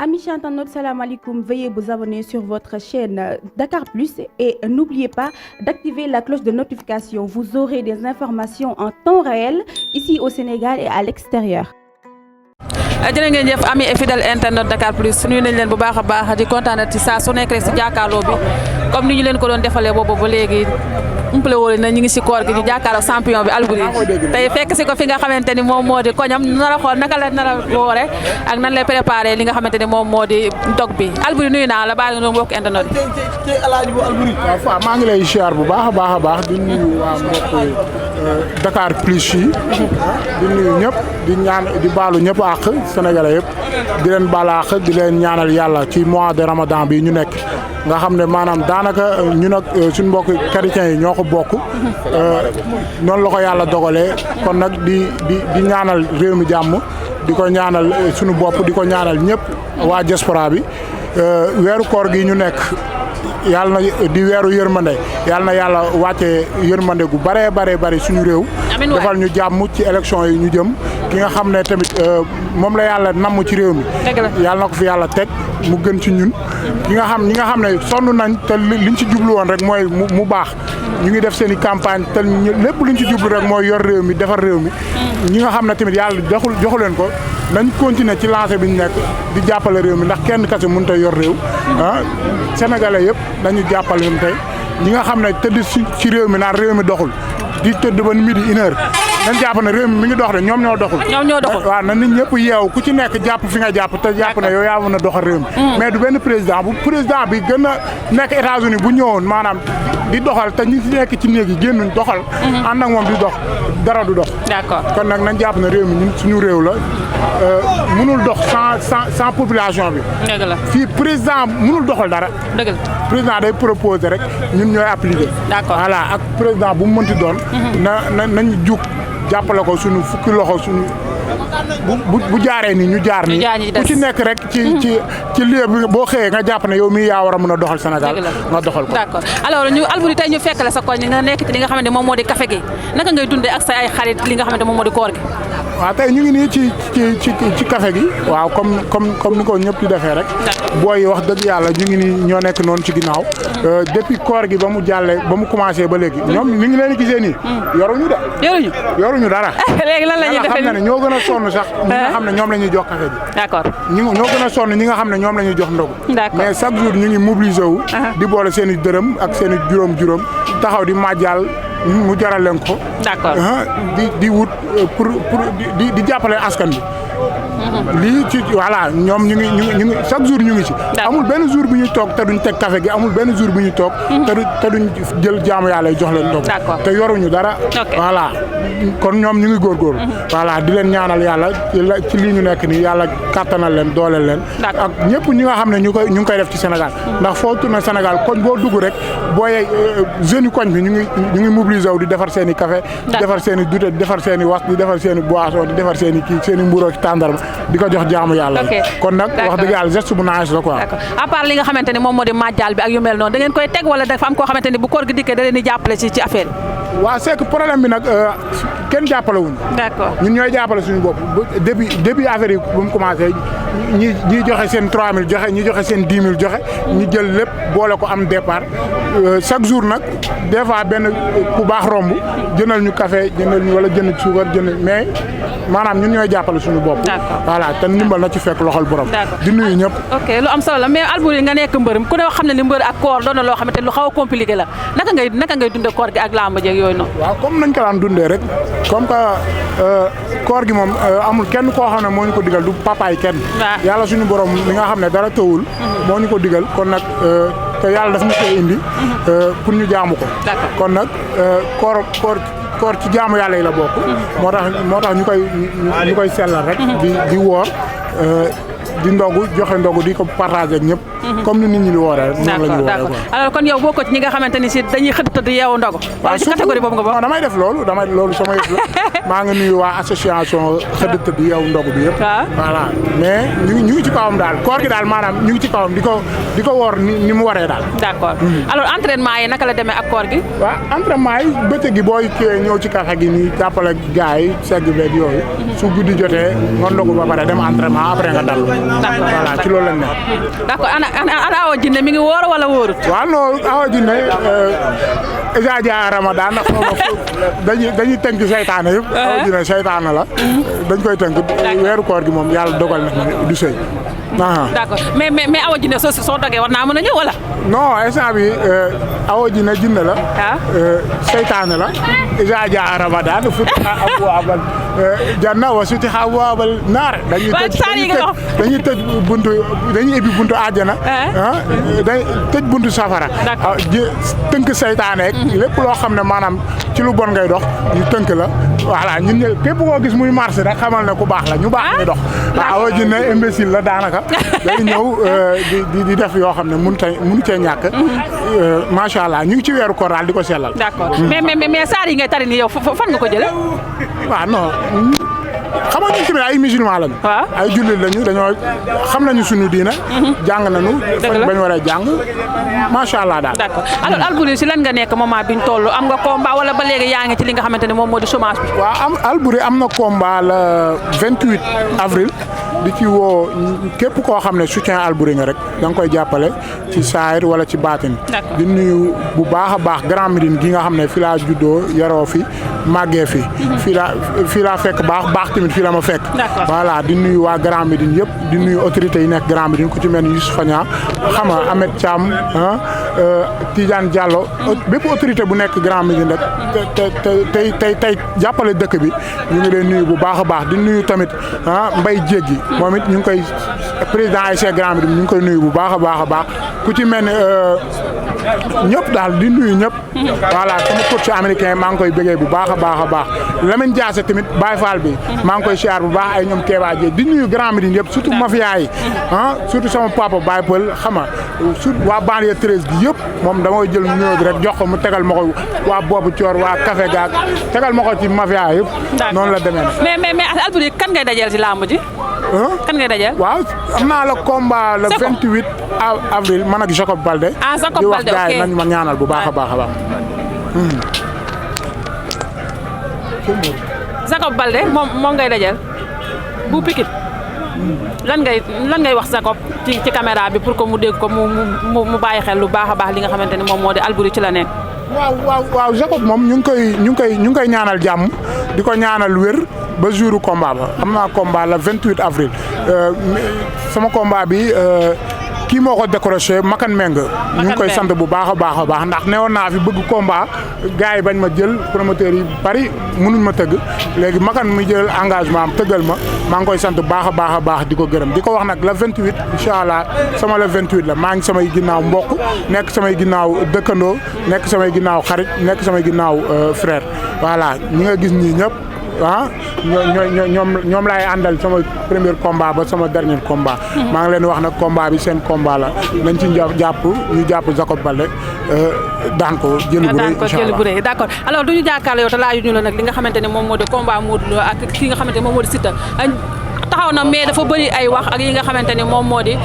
Amis internautes, salam alaikum. Veuillez vous abonner sur votre chaîne Dakar Plus et n'oubliez pas d'activer la cloche de notification. Vous aurez des informations en temps réel ici au Sénégal et à l'extérieur. jërë ngeen jëf ami et fidèle internet Dakar Plus nuyu nañ leen bu baax a baax di kontaan ci saa su nekk rek ci jàkkaarloo bi comme ni ñu leen ko doon defalee boobu ba léegi umpale woo na ñu ngi ci koor gi ñu jàkkaarloo champion bi Alboury tey fekk ci ko fi nga xamante ni moom moo di koñam nar a xool naka la nar a woore ak nan lay préparé li nga xamante ni moom moo di dog bi Alboury nuyu naa la bàyyi nga doon mbokk internet yi. waaw maa ngi lay ziar bu baax a baax di nuyu waa mbokk Dakar Plus yi di nuyu ñëpp di ñaan di baalu ñëpp àq Sénégalais yëpp di leen baal àq di leen ñaanal yàlla ci mois de Ramadan bi ñu nekk nga xam ne maanaam daanaka ñun ak suñu mbokk chrétiens yi ñoo ko bokk noonu la ko yàlla dogalee kon nag di ñaanal réew mi jàmm di ko ñaanal suñu bopp di ko ñaanal ñëpp waa diaspora bi weeru koor gi ñu nekk yàlla na di weeru yërmande yàlla na yàlla wàcce yërmande gu bare suñu réew defal ñu jàmm ci élection yi ñu jëm ki nga xam ne tamit moom la yàlla namm ci réew mi yàlla na ko fi yàlla teg mu gën ci ñun ñi nga xam ne sonn nañ te liñ ci jublu woon rek mooy mu baax ñu ngi def seen i campagne te lépp luñ ci jublu rek mooy yor réew mi defar réew mi ñi nga xam ne tamit yàlla joxu leen ko nañ continuer ci lancé bi ñu nekk di jàppale réew mi ndax kenn kese mënut a yor réew sénégalais yëpp nañu jàppale ñun tey ñi nga xam ne tëdd ci réew mi naan réew mi doxul di tëdd ba midi une heure nañ jàpp ne réew mi ngi dox de ñoom ñoo doxul waaw na nit ñëpp yeew ku ci nekk jàpp fi nga jàpp te jàpp ne yow yaa mën a doxal réew mi mais du benn président bi gën a nekk États-Unis bu ñëwoon maanaam di doxal te ñi ci nekk ci néeg yi génnuñ doxal ànd ak moom di dox dara du dox kon nag nañ jàpp ne réew mi ñun suñu réew la mënul dox sans population bi fii président mënul doxal dara président day proposer rek ñun ñooy appliquer voilà ak président bu mu mënti doon nañ jug jàppale ko suñu fukki loxo suñu bu jaaree ni ñu jaar ni ku ci nekk rek ci lieu bi boo xëyee nga jàpp ne yow mii yaa war a mën a doxal Sénégal nga doxal ko d'accord alors ñu Alboury tey ñu fekk la sa koñ nga nekk ci li nga xamante moom moo di café gi naka ngay dundee ak sa ay xarit li nga xamante moom moo di koor gi waaw tey ñu ngi nii ci café gi waaw comme ni ko ñëpp di defee rek booy wax dëgg yàlla ñu ngi nii ñoo nekk noonu ci ginnaaw depuis koor gi ba mu jàllee ba mu commencé ba léegi ñoom ni ngi leen gisee nii yoruñu dara léegi lan la ñuy defee xam ne ñoo gën a sonn sax ñi nga xam ne ñoom la ñuy jox café gi d'accord ñoo gën a sonn ñi nga xam ne ñoom la ñuy jox ndogu mais chaque jour ñu ngi mobilisé wu di boole seen i dërëm ak seen i juróom taxaw di màjjal mu jaral leen ko d'accord di wut pour di jàppale askan bi lii ci voilà ñoom ñu ngi chaque jour ñu ngi ci amul benn jour bu ñuy toog te duñ teg café gi amul benn jour bu ñuy toog te duñ jël jaamu yàlla jox leen ndox te yoruñu dara voilà kon ñoom ñu ngi góorgóorlu voilà di leen ñaanal yàlla ci lii ñu nekk nii yàlla kattanal leen dooleel leen ak ñëpp ñi nga xam ne ñu ngi koy def ci Sénégal ndax foo tourné Sénégal koñ boo dugg rek booy jeunes yi koñ bi ñu ngi mobilisé wu di defar seen i café di defar seen i dute di defar seen i was di defar seen i boisson di defar seen i kii seen i mbuuroo ci tàndarma di ko jox jaamu yàlla kon nag wax dëgg yàlla geste bu nice la quoi à part li nga xamante ni moom moo di màjjal bi ak yu mel noonu da ngeen koy teg wala dafa am koo xamante ni bu koor gi dikkee da leen di jàppale ci affaire yi waaw c'est que problème bi nag kenn jàppale wuñu d'accord ñun ñooy jàppale suñu bopp début affaire yi bu mu commencé ñi joxe seen 3000 joxe ñi joxe seen 10 000 joxe ñu jël lépp boole ko am départ chaque jour nag des fois benn ku baax romb jëndal ñu café jëndal ñu wala jënd suukar jënd mais maanaam ñun ñooy jàppale suñu bopp voilà te ndimbal na ci fekk loxol borom di nuyu ñëpp ok lu am solo la mais Alboury nga nekk mbër ku ne xam ne ni mbër ak koor doon na loo xamante lu xaw a compliqué la naka ngay dundee koor gi ak làmb jeeg yooyu noonu waaw comme nañ ko daan dundee rek comme que koor gi moom amul kenn koo xam ne moo ñu ko digal du papaay kenn yàlla suñu borom li nga xam ne dara tëwul moo ñu ko digal kon nag te yàlla daf ñu koy indi pour ñu jaamu ko kon nag koor ci jaamu yàlla yi la bokk moo tax ñu koy sellal rek di woor di ndogu joxe ndogu di ko partager ak ñëpp comme ni nit ñi di wooree noonu la ñu wooree quoi alors kon yow bokkoo ci ñi nga xamante ni si dañuy xëdd tëdd yeewu ndogu wala ci catégorie boobu nga bokk damay def loolu sama yëf la maa ngi nuyu waa association xëdd tëdd yeewu ndogu bi yëpp voilà mais ñu ngi ci kawam daal koor gi daal maanaam ñu ngi ci kawam di ko woor ni mu waree daal d'accord alors entraînement yi naka la demee ak koor gi waaw entraînement yi bëccëg gi booy ñëw ci café gi nii jàppale gars yi segg beeg yooyu su guddi jotee nga ndogu ba pare dem entraînement après nga dallu voilà ci loolu lañ ne. d'accord ana Awa Jinne mi ngi wóor wala wóorut. waaw non Awa Jinne Dia Ramadan ndax dañuy tënk seytaane yëpp. Awa Jinne seytaane la. dañ koy tënk weeru koor gi moom yàlla dogal na du sëy. d'accord mais Awa Jinne soo dogee war naa mën a ñëw wala. non instant bi Awa Jinne jinne la. seytaane la. Dia Ramadan futiha abwaabal janna wa sutiha abwaabal naar. dañuy tëj buntu àjjana. dañuy tëj buntu safara. tënk seytaane ak lépp loo xam ne maanaam ci lu bon ngay dox ñu tënk la voilà ñun ñëpp képp koo gis muy marché rek xamal ne ku baax la ñu baax ngay dox. Awa Jinne imbécile la daanaka day ñëw di def yoo xam ne mënu cee ñàkk. macha allah ñu ngi ci weeru koor daal di ko sellal. d'accord mais saar yi ngay tari nii yow fan nga ko jëlee. waaw non xam nga ñun tamit ay musulman lañu. ay jullit lañu dañoo xam nañu suñu diina. jàng nañu. dëgg la bañ war a jàng macha allah daal. d'accord alors Alboury si lan nga nekk moment biñ toll am nga combat wala ba léegi yaa ngi ci li nga xamante ne moom moo di chômage bi. waaw Alboury am na combat le 28 avril. di ci woo képp koo xam ne soutien Alboury nga rek da nga koy jàppale ci saayir wala ci baatin. di nuyu bu baax a baax Grand Médine gi nga xam ne fi laa juddoo yaroo fi màggee fi. fii laa fekk baax tamit fii la ma fekk. voilà di nuyu waa Grand Médine yëpp di nuyu autorités yi nekk Grand Médine ku ci mel ni Youssoufa Niang xam nga Ahmed Thiam Tidiane Diallo. bépp autorité bu nekk Grand Médine rek tey jàppale dëkk bi ñu ngi leen nuyu bu baax a baax di nuyu tamit Mbaye Diégui moom it ñu ngi koy président ASC Grand Médine ñu ngi koy nuyu bu baax a baax ku ci mel ni ñëpp daal di nuyu ñëpp. voilà sama coach américain maa ngi koy bëggee bu baax a baax Lamine Diassé tamit Baye Fall bi maa ngi koy siyaar bu baax ay ñoom Kéba Dieng di nuyu Grand Médine yëpp surtout mafia yi surtout sama papa Baye Pël xam nga surtout waa banlieue 13 bi yëpp moom damay jël nuyoo bi rek jox ko mu tegal ma ko waa boobu Coor waa Café Gaag tegal ma ko ci mafia yëpp. noonu la demee nag. mais Alboury kan ngay dajeel ci làmb ji. kan ngay dajeel. waaw am naa la combat le 28 avril man ak Jacob Balde. Jacob Balde ok di wax gars yi nañu ma ñaanal bu baax a baax. Jacob Balde moom ngay dajeel bu Pikine lan ngay wax Jacob ci caméra bi pour que mu dégg ko mu bàyyi xel lu baax a baax li nga xamante ne moom moo di Alboury ci la nekk. waaw Jacob moom ñu ngi koy ñaanal jàmm di ko ñaanal wér ba jouru combat ba am naa combat le 28 avril sama combat bi. kii moo ko décroché Makan Meng ñu ngi koy sant bu baax a baax ndax newoon naa fi bëgg combat gars yi bañ ma jël promoteur yi bari mënuñ ma tëgg léegi Makan mi jël engagement am tëggal maa ngi koy sant bu baax a baax di ko gërëm di ko wax nag le 28 incha allah sama le 28 la maa ngi samay ginnaaw mbokk nekk samay ginnaaw dëkkandoo nekk samay ginnaaw xarit nekk samay ginnaaw frère voilà ñi nga gis ñii ñëpp. ñoom laay àndal sama premier combat ba sama dernier combat. maa ngi leen wax nag combat bi seen combat la nañ ci jàpp Jacob Balde daan ko jël bu rëy incha allah d'accord alors du ñu jàkkaarloo yow te laaju ñu la nag li nga xamante ne moom moo di combat Modou Lo ak ki nga xamante ne moom moo di Siteu taxaw na mais dafa bëri ay wax ak yi nga xamante ne moom moo di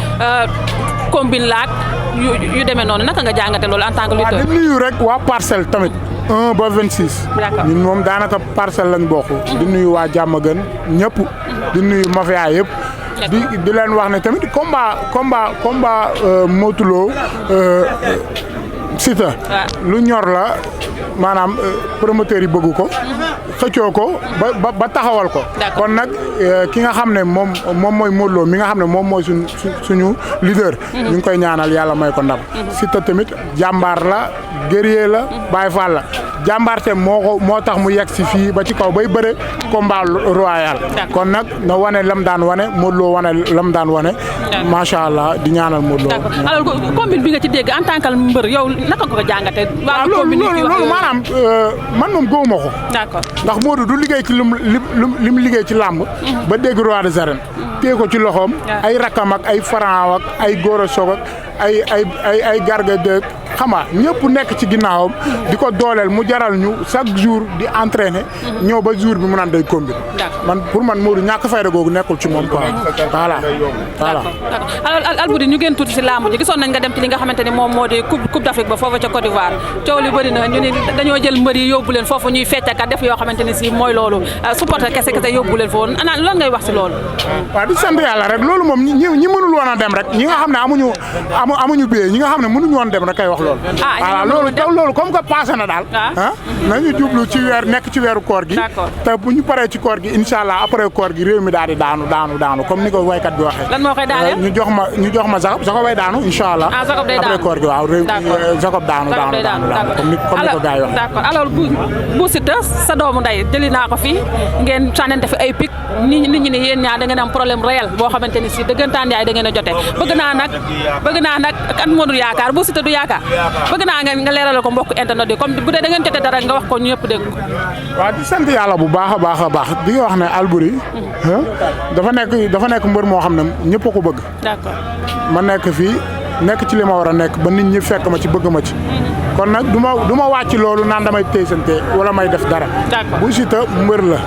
combine laak yu demee noonu naka nga jàngate loolu en tant que lutteur. di nuyu rek waa Parcelles tamit. 1 ba 26. d'accord ñun moom daanaka parcelle lañ bokk. di nuyu waa Diamaguène ñëpp. di nuyu mafia yëpp. di leen wax ne tamit combat Modou Lo Siteu. lu ñor la maanaam promoteur yi bëgg ko. xëccoo ko ba taxawal ko. kon nag ki nga xam ne moom mooy Modou Lo mi nga xam ne moom mooy suñu leader. ñu ngi koy ñaanal yàlla may ko ndam. Siteu tamit jàmbaar la guerrier la Baye Fall la jàmbaarte moo tax mu yegg si fii ba ci kaw bay bëre combat royal. kon nag na wane lam daan wane Modou Lo wane lam daan wane. macha allah di ñaanal Modou Lo. alors combine bi nga ci dégg en tant que mbër yow naka nga ko jàngatee. waaw loolu maanaam man moom gëwuma ko. d'accord ndax Modou du liggéey ci li mu liggéey ci làmb. ba dégg roi des arènes. téye ko ci loxoom. ay rakam ak ay Franc ak ay Gora Sock ak ay Garga 2 xam nga ñëpp nekk ci ginnaawam di ko dooleel mu jaral ñu chaque jour di entraîner ñëw ba jour bi mu naan day combine man pour man Modou ñàkk fayda googu nekkul ci moom quoi voilà alors Alboury ñu gën tuuti si lamb ji gisoon nañ nga dem ci li nga xamante ni moom moo di coupe d'Afrique ba foofu ca Côte d'Ivoire coow li bëri na ñu ne dañoo jël mbër yi yóbbu leen foofu ñuy feccakat def yoo xamante ni si mooy loolu supporter kese yóbbu leen foofu ana lan ngay wax si loolu waaw di sant yàlla rek loolu moom ñi mënul woon a dem rek ñi nga xam ne amuñu billet ñi nga xam ne mënuñu woon dem rek kay wax loolu voilà loolu comme que passé na daal nañu jublu ci nekk ci weeru koor gi te bu ñu paree ci koor gi incha allah après koor gi réew mi daal di daanu comme ni ko waykat bi waxee lan moo koy daaneel ñu jox ma Jacob way daanu incha allah après koor gi waaw réew Jacob daanu comme ni ko gars yi wax d'accord alors bu Siteu sa doomu ndey jëli naa ko fii ngeen sànnante fi ay pic nit ñi ne yéen ñaar da ngeen am problème réel boo xamante ni si dëggantaan yaay da ngeen a jote bëgg naa nag kan moo dul yaakaar bu Siteu du yaakaar bëgg naa nga leeral ko mbokk internet yi comme bu dee da ngeen jote dara nga wax ko ñëpp dégg waaw di sant yàlla bu baax a baax di nga wax ne Alboury dafa nekk mbër moo xam ne ñëpp a ko bëgg d'accord ma nekk fii nekk ci li ma war a nekk ba nit ñi fekk ma ci bëgg ma ci kon nag du ma wàcc loolu naan damay téysante wala may def dara bu Siteu mbër la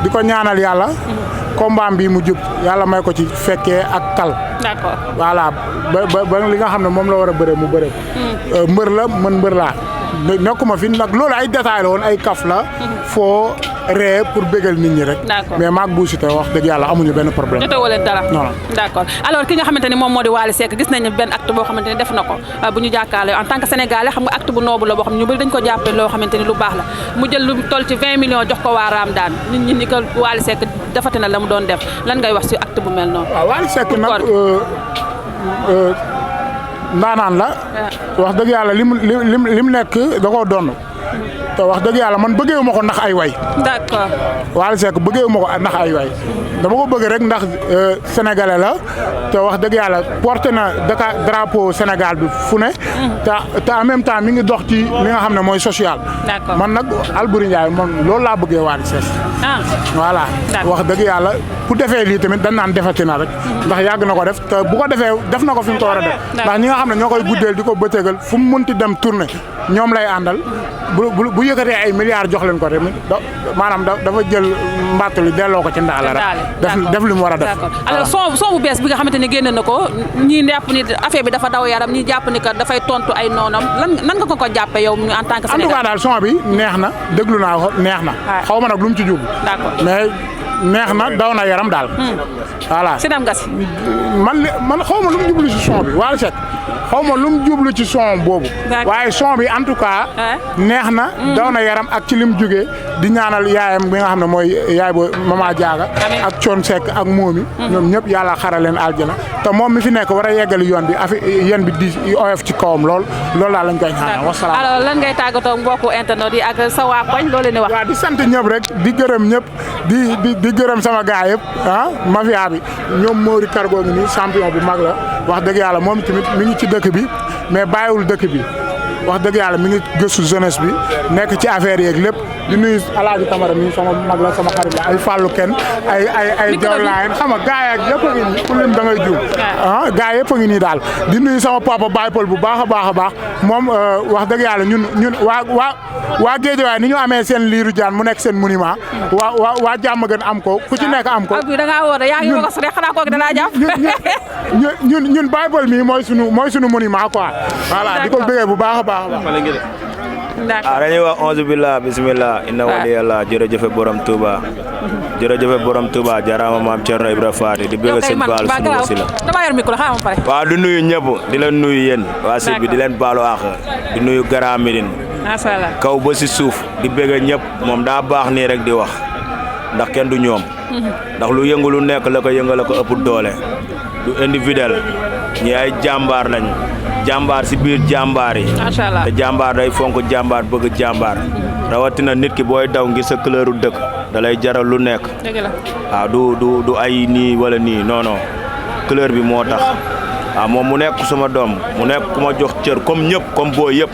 di ko ñaanal yàlla combat bi mu jub yàlla may ko ci fekkee ak tal d'accord voilà ba li nga xam ne moom la war a bëre mu bëre ko mbër la man mbër laa nekkuma fi nag loolu ay détails la woon ay kaf la foo ree pour bégal nit ñi rek mais maag bu Siteu wax dëgg yàlla amuñu benn problème jotewoo leen dara non d'accord alors ki nga xamante ni moom moo di Wally Seck gis nañu benn acte boo xamante ni def na ko bu ñu jàkkaarloo en tant que sénégalais xam nga acte bu noobu la boo xam ne ñu bëri dañ ko jàppee loo xamante ni lu baax la mu jël lu toll ci 20 millions jox ko waa Ramadane nit ñi ni ko Wally Seck defati na la mu doon def lan ngay wax ci acte bu mel noonu waaw Wally Seck nag ndaanaan la wax dëgg yàlla lim nekk da koo doon te wax dëgg yàlla man bëggeewu ma ko ndax ay way d'accord Wally Seck bëggeewu ma ko ndax ay way dama ko bëgg rek ndax sénégalais la te wax dëgg yàlla porté na drapeau Sénégal bi fu ne te en même temps mi ngi dox ci li nga xam ne mooy social man nag Alboury Ndiaye man loolu laa bëggee Wally Seck voilà wax dëgg yàlla ku defee lii tamit dañ naan defati na rek ndax yàgg na ko def te bu ko defee def na ko fi mu ko war a def ndax ñi nga xam ne ñoo koy guddeel di ko bëccëgal fu mu munti dem tournée ñoom lay àndal bu yëkkatee ay milliards jox leen ko tamit maanaam dafa jël mbattu li delloo ko ci ndax la rek def li mu war a def alors son bu bees bi nga xamante ni génn na ko ñii jàpp ni affaire bi dafa daw yaram ñii jàpp ni que dafay tontu ay noonam nan nga ko jàppee yow en tant que sénégalais en tout cas daal son bi neex na déglu naa ko neex na xaw ma nag lu mu ci jublu mais neex na daw na yaram daal voilà si dem nga si man xaw ma lu mu jublu ci son bi Wally Seck xaw ma lu mu jublu ci son boobu waaye son bi en tout cas neex na daw na yaram ak ci lim jógee di ñaanal yaayam bi nga xam ne mooy yaay bo Mama Diaga ak Thione Seck ak Momi ñoom ñëpp yàlla xara leen aljana te moom mi fi nekk war a yeggali yoon bi yéen bi di oyof ci kawam loolu daal lañ koy ñaanal wasalaam alors lan ngay tàggatoo mbokku internet yi ak sa waa koñ loolu ni wax waaw di sant ñëpp rek di gërëm ñëpp di gërëm sama gaay yëpp mafia bi ñoom Mori Cargo ngi nii champion bu mag la wax dëgg yàlla moom tamit mi ngi ci dëkk bi mais bàyyiwul dëkk bi wax dëgg yàlla mi ngi gëstu jeunesse bi nekk ci affaire yeeg lépp di nuyu Alaaji Camara mi sama mag la sama xarit la ay Fallou Ken ay Jawlaayeen xam nga gars yi ak yëpp a ngi nii ku lim da ngay juum gars yëpp a ngi nii daal di nuyu sama papa Baye Paul bu baax a baax moom wax dëgg yàlla ñun waa Géejawaay ni ñu amee seen liiru jaan mu nekk seen monument waa jàmm gën am ko ku ci nekk am ko da ngaa woo yaa ngi ko rek xanaa kooku danaa jàpp ñun Baye Paul mi mooy sunu monument quoi voilà di ko bëggee bu baax a baax dañuy wax onze billah bismillah inna wali yàlla jërëjëfe borom Touba jërëjëfe borom Touba jarama maam Thierno Ibra Faty di bëgg sëñ Fall sunu wasila waaw di nuyu ñëpp di leen nuyu yéen waa site bi di leen baalu àq di nuyu Grand Médine kaw ba si suuf di bëgg ñëpp moom daa baax nii rek di wax ndax kenn du ñoom ndax lu yëngu lu nekk la ko yëngal ko ëpp doole du individuel ñi ay jàmbaar lañ jàmbaar si biir jàmbaar yi te jàmbaar day fonk jàmbaar bëgg jàmbaar rawatina nit ki booy daw ngir sa couleur dëkk da lay jaral lu nekk waaw du ay nii wala nii non couleur bi moo tax waaw moom mu nekk sama doom mu nekk ku ma jox cër comme ñëpp comme boo yëpp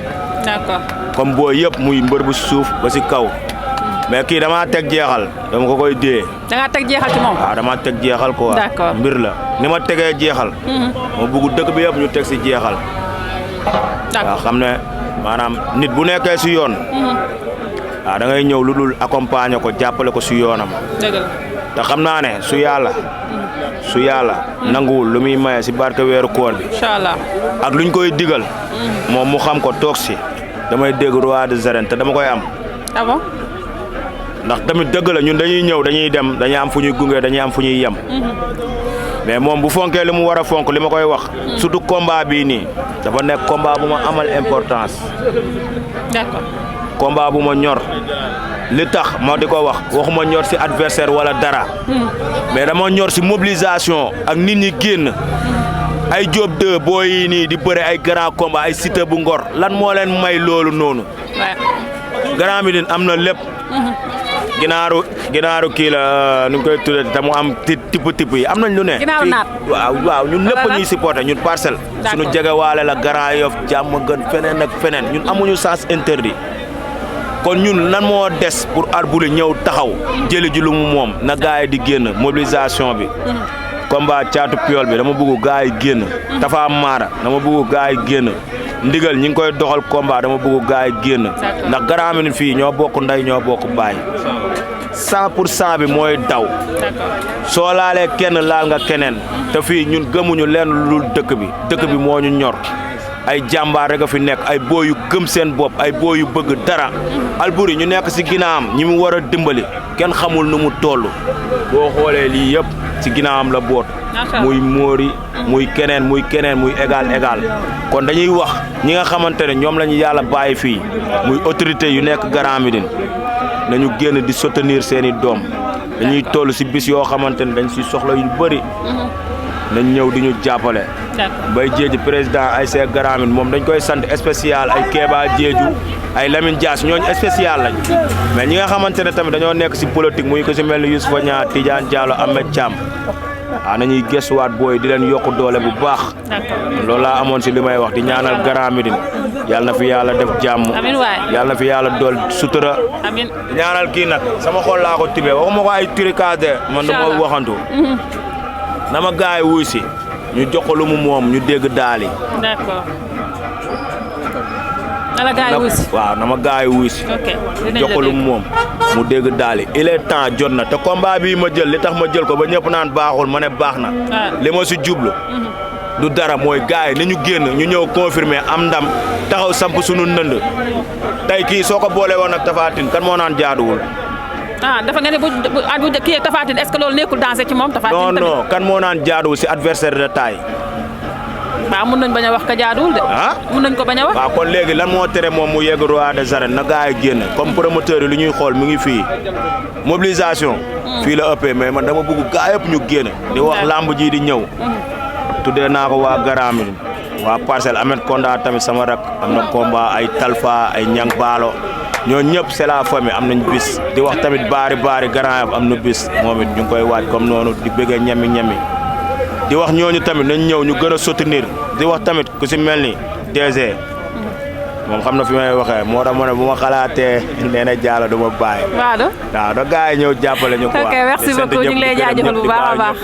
comme boo yëpp muy mbër bu suuf ba si kaw mais kii damaa teg jeexal dama ko koy dee. da ngaa teg jeexal ci moom. waaw damaa teg jeexal quoi. d'accord mbir la ni ma tegee jeexal. ma bëgg dëkk bi yëpp ñu teg si jeexal. waaw xam ne maanaam nit bu nekkee si yoon. waaw da ngay ñëw lu dul accompagner ko jàppale ko si yoonam. dëgg la te xam naa ne su yàlla nanguwul lu muy maye si barke weeru koor bi. incha allah ak luñ koy digal. moom mu xam ko toog si damay dégg roi des arènes te dama koy am. ah bon. ndax tamit dëgg la ñun dañuy ñëw dañuy dem dañuy am fu ñuy gunge dañuy am fu ñuy yem. mais moom bu fonkee li mu war a fonk li ma koy wax. surtout combat bii nii dafa nekk combat bu ma amal importance. d'accord. combat bu ma ñor li tax ma di ko wax waxuma ñor si adversaire wala dara. mais dama ñor si mobilisation ak nit ñi génn. ay Diop 2 booy yi nii di bëre ay grand combat ay Siteu bu Ngor lan moo leen may loolu noonu. Grand Médine am na lépp. ginaaru kii la nu ñu koy tuddee te mu am tipp yi am nañ lu ne. ginaaru naat waaw ñun lépp ñuy supporté ñun parcelle. suñu jegewaale la Grand Yoff jàmm gën feneen ak feneen ñun amuñu sens interdit. kon ñun lan moo des pour Alboury ñëw taxaw jëli ji lu mu moom na gars yi di génn mobilisation bi. combat caatu piol bi dama bëgg gars yi génn. Tafa Mara dama bëgg gars yi génn. ndigal ñi ngi koy doxal combat dama bëgg gars yi génn. ndax Grand Médine fii ñoo bokk ndey ñoo bokk baay. 100% bi mooy daw. soo laalee kenn laal nga keneen. te fii ñun gëmuñu leen lu dëkk bi moo ñu ñor. ay jàmbaar rek a fi nekk ay boo yu gëm seen bopp ay boo yu bëgg dara. Alboury ñu nekk si ginnaawam ñi mu war a dimbali kenn xamul nu mu toll. boo xoolee lii yëpp si ginnaawam la boot. muy Mori muy keneen muy égal kon dañuy wax ñi nga xamante ne ñoom la ñu yàlla bàyyi fii muy autorité yu nekk Grand Médine nañu génn di soutenir seeni doom dañuy toll si bis yoo xamante ne dañ si soxla yu bëri. nañ ñëw di ñu jàppale. Bay Jéeji président ASC Grand Médine moom dañ koy sant spécial ay Kéba Jéeju ay Lamine Dias ñooñu spécial lañ mais ñi nga xamante ne tamit dañoo nekk si politique muy ko si mel ni Youssoufa Niang Tidiane Diallo Ahmed Thiam nañuy gëstuwaat booy di leen yokk doole bu baax. loolu laa amoon si li may wax di ñaanal Grand Médine yàlla na fi yàlla def jàmm. amiin waay yàlla na fi yàlla dool sutura. amiin di ñaanal kii nag sama xol laa ko tibee waxuma ko ay turikaas de man dama waxantu. na ma gaay wuy si ñu jox ko lu mu moom ñu dégg daali. d'accord. na la gaay wuy si waaw na ma gaay wuy si. ok jox ko lu mu moom mu dégg daali il est temps jot na te combat bii ma jël li tax ma jël ko ba ñëpp naan baaxul ma ne baax na. li ma si jublu. du dara mooy gaay yi ni ñu génn ñu ñëw confirmer am ndam taxaw samp sunu nënd tey kii soo ko boole woon ak Tapha Tine kan moo naan jaaduwul. dafa nga ne bu kii ak Tapha Tine est-ce que loolu nekkul dansé ci moom. Tapha Tine non kan moo naan jaaduwul si adversaire de taille. waaw mun nañ bañ a wax ka jaaduwul de. mun nañ ko bañ a wax. waaw kon léegi lan moo tere moom mu yegg roi des arènes na gaa yi génn comme promoteur yi lu ñuy xool mu ngi fii mobilisation. fii la ëppee mais man dama bëgg gaa yëpp ñu génn. di wax lamb ji di ñëw. tuddee naa ko waa Grand Médine waa Parcelles Ahmed Konda tamit sama rak am na combat ay Talfa ay Ñang Baalo ñoo ñëpp c'est la famille am nañ bis di wax tamit baari Grand Yoff am na bis moom it ñu ngi koy waaj comme noonu di bëggee ñami di wax ñooñu tamit nañ ñëw ñu gën a soutenir di wax tamit ku si mel ni DG moom xam na fi may waxee moo tax ma ne bu ma xalaatee nee na Diallo du ma bàyyi. waaw da gars yi ñëw jàppale ñu. ok merci beaucoup ñu ngi lay jaajëfal bu baax a baax.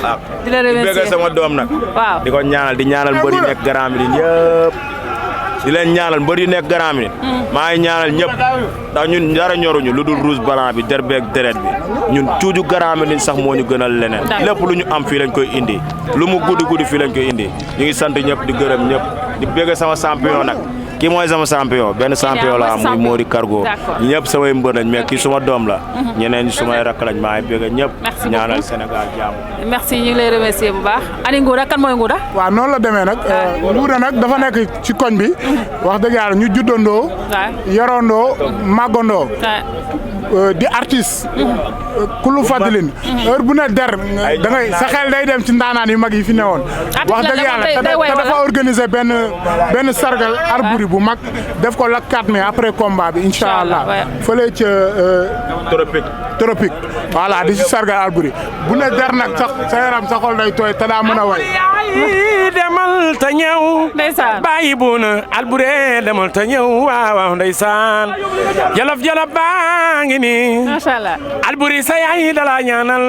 di la remercier di bëgg sama doom nag. waaw di ko ñaanal di ñaanal mbër yi nekk Grand Médine yëpp. di leen ñaanal mbër yi nekk Grand Médine. maa ngi ñaanal ñëpp ndax ñun dara ñoruñu lu dul rouge blanc bi derbeeg deret bi ñun cuuju Grand Médine sax moo ñu gënal leneen. lépp lu ñu am fii lañ koy indi lu mu guddi fii lañ koy indi ñu ngi sant ñëpp di gërëm ñëpp di bëgg sama champion nag. kii mooy sama champion benn champion la am muy Mori Cargo ñëpp samay mbër lañ mais kii suma doom la ñeneen ñi sumay rakk lañ maa ngi bëgg ñëpp ñaanal Sénégal jàmm. merci ñu ngi lay remercier bu baax. ani Ngouda kan mooy Ngouda. waaw noonu la demee nag. Ngouda nag dafa nekk ci koñ bi. wax dëgg yàlla ñu juddandoo. yorondoo màggandoo. di artiste. kulu fadilin heure bu ne der da ngay sa xel day dem ci ndaanaan yu mag yi fi newoon. wax dëgg yàlla te dafa organiser benn sargal Alboury bu mag def ko la 4 mai après combat bi incha allah fële ca tropique voilà di si sargal Alboury bu ne der nag sa yaram sa xol day tooy te daa mën a way demal te ñëw ndeysaan bàyyi buuna Alboury demal te ñëw waaw waaw ndeysaan jolof baa ngi nii macha allah Alboury sa yaay dala ñaanal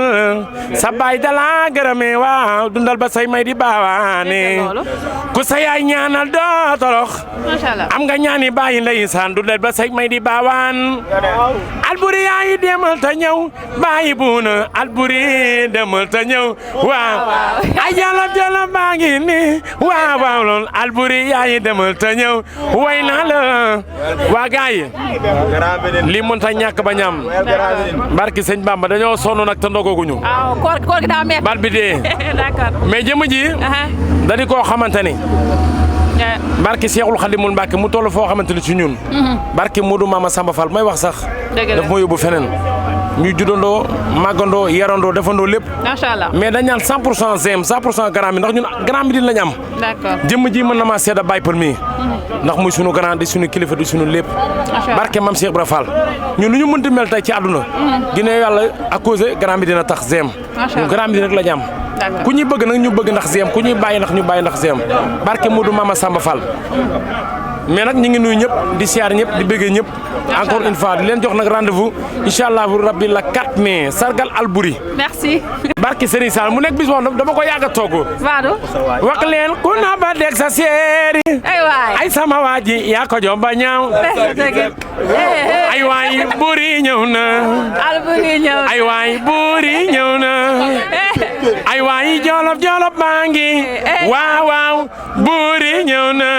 sa baay dala gërëme waaw dundal ba say may di baawaane ku sa yaay ñaanal doo torox macha allah am nga ñaani bàyyi ndeysaan dundal ba say may di baawaan Alboury yaay demal te ñëw bàyyi buuna Alboury demal te ñëw waaw ay jolof baa ngi nii waaw waaw lool Alboury yaay demal te ñëw way naa la waa gaay lii mënut a ñàkk ba ñam barki sëñ Bamba dañoo sonn nag te ndogoguñu waaw koor gi daa metti bal bi dee d'accord mais jëmm ji dañu koo xamante ni barki Seexul Xadimul Mbàkke mu toll foo xamante ni ci ñun barki Modou Mama Samba Fall may wax sax daf ma yóbbu feneen ñu juddandoo màggandoo yarandoo defandoo lépp macha allah mais dañ ñaan 100% Zem 100% Grand Médine ndax ñun Grand Médine lañ am d'accord jëmm ji mën na maa seeda Baye Pël mi ndax muy sunu grand di sunu kilifa di sunu lépp barke Mame Cheikh Ibra Fall ñun lu ñu mënti mel tey ci àdduna ginnaaw yàlla à cause Grand Médine dina tax Zem ñu Grand Médine rek la ñu am ku ñuy bëgg nag ñu bëgg ndax Zem ku ñuy bàyyi ndax ñu bàyyi ndax Zem barke Modou Mama Samba Fall mais nag ñu ngi nuyu ñëpp di siyaar ñëpp di bëggee ñëpp encore une fois di leen jox nag rendez-vous incha allah rabbi la 4 mai sargal Alboury merci barke Serigne Sall mu nekk bis boo dama ko yàgg a togg Badou wax leen ku na ba dégg sa séeri ay sama waa ji yaa ko jom ba ñaaw ay waay Boury ñëw na Alboury ñëw ay waay Boury ñëw na ay waay jolof baa ngi waaw waaw Boury ñëw na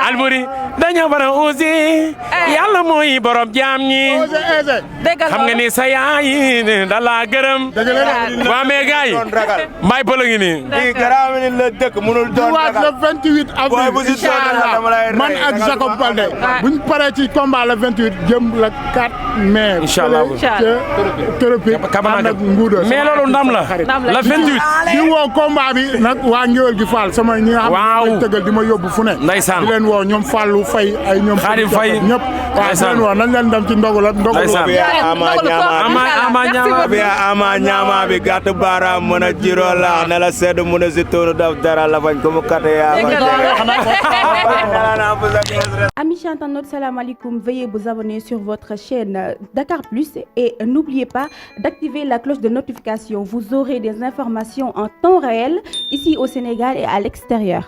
Alboury dañoo war a usi yàlla mooy borom jaam ñi xam nga ni sa yaay da la gërëm waa mais gars yi Baye Pël ngi nii di Grand Médine la dëkk mënul doon le 28 avril inchallah man ak Jacob Baldé buñ paree ci combat le 28 jëm le 4 mai inchallah thérapie ànd ak nguudo mais loolu ndam la le 28 di woo combat bi nag waa Ngéwél gi Fall sama ñi nga xam ne tëggal di ma yóbbu fu ne ndeysaan di leen woo ñoom Fallou Faye ay ñoom Khadim Faye ñëpp waaw di leen woo nañ leen dem ci ndogu la ama ñaama bi gàtt baaraam mën a jiro la ne la sedd mën a si toonu daf dara la fañ ko mu kate yaa Amis internautes, salam alaikum. Veuillez vous abonner sur votre chaîne Dakar Plus et n'oubliez pas d'activer la cloche de notification. Vous aurez des informations en temps réel ici au Sénégal et à l'extérieur.